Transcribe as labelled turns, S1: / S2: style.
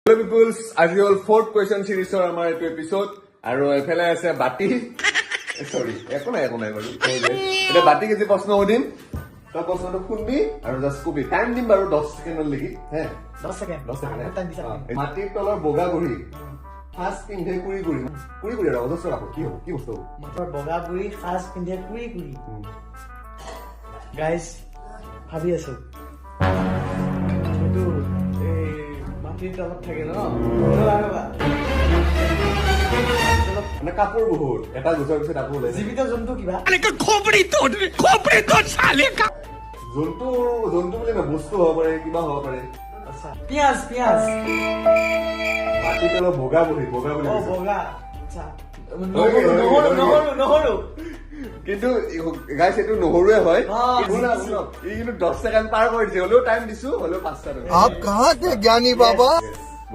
S1: Hello' peoples, আজি হ'ল fourth question চিৰিজৰ আমাৰ এইটো এপিছড আৰু এইফালে আছে বাতি। চৰি, একো নাই, একো নাই বাৰু। এতিয়া বাতিক আজি প্ৰশ্ন সুধিম। তই প্ৰশ্নটো শুনবি আৰু জাষ্ট কবি। টাইম দিম বাৰু 10 ছেকেণ্ডলৈকে হে।
S2: 10 ছেকেণ্ড?
S1: 10 ছেকেণ্ড।
S2: টাইম দিছা।
S1: অ, মাটিৰ তলৰ বগা বুঢ়ী, সাজ পিন্ধে কুৰি কুৰি, কুৰি কুৰি আৰু অজস্ৰ কাপোৰ, কি হ'ব? কি বস্তু হ'ব?
S2: মাতৰ বগা বুঢ়ী, সাজ পিন্ধে কুৰি কুৰি। গাইজ, ভাবি আছো। এইটো এই মাটিৰ তলত থাকে ন? ৰ'বা, ৰ'বা।
S1: মানে কাপোৰ বহুত, এটা গুচোৱাৰ পিছত আকৌ ওলাই যায়।
S2: জীৱিত জন্তু কিবা?
S1: জন্তু, জন্তু বুলি নহয়, বস্তু হ'ব পাৰে, কিবা হ'ব পাৰে।
S2: আচ্ছা, পিঁয়াজ, পিঁয়াজ।
S1: মাটিৰ তলৰ বগা বুঢ়ী, বগা বুলি কৈছে।
S2: বগা, আচ্ছা।
S1: হৈ গ'ল, হৈ গ'ল,
S2: নহৰু।
S1: হৈ গ'ল।
S2: নহৰু, নহৰু।
S1: কিন্তু গাইছ, এইটো নহৰুৱে হয়।
S2: জিকিছো।
S1: শুনক, শুনক, ই কিন্তু 10 ছেকেণ্ড পাৰ কৰি দিছে। হ'লেও টাইম দিছো, হ'লেও পাঁচটা।
S3: आप कहाँ थे, ज्ञानी बाबा?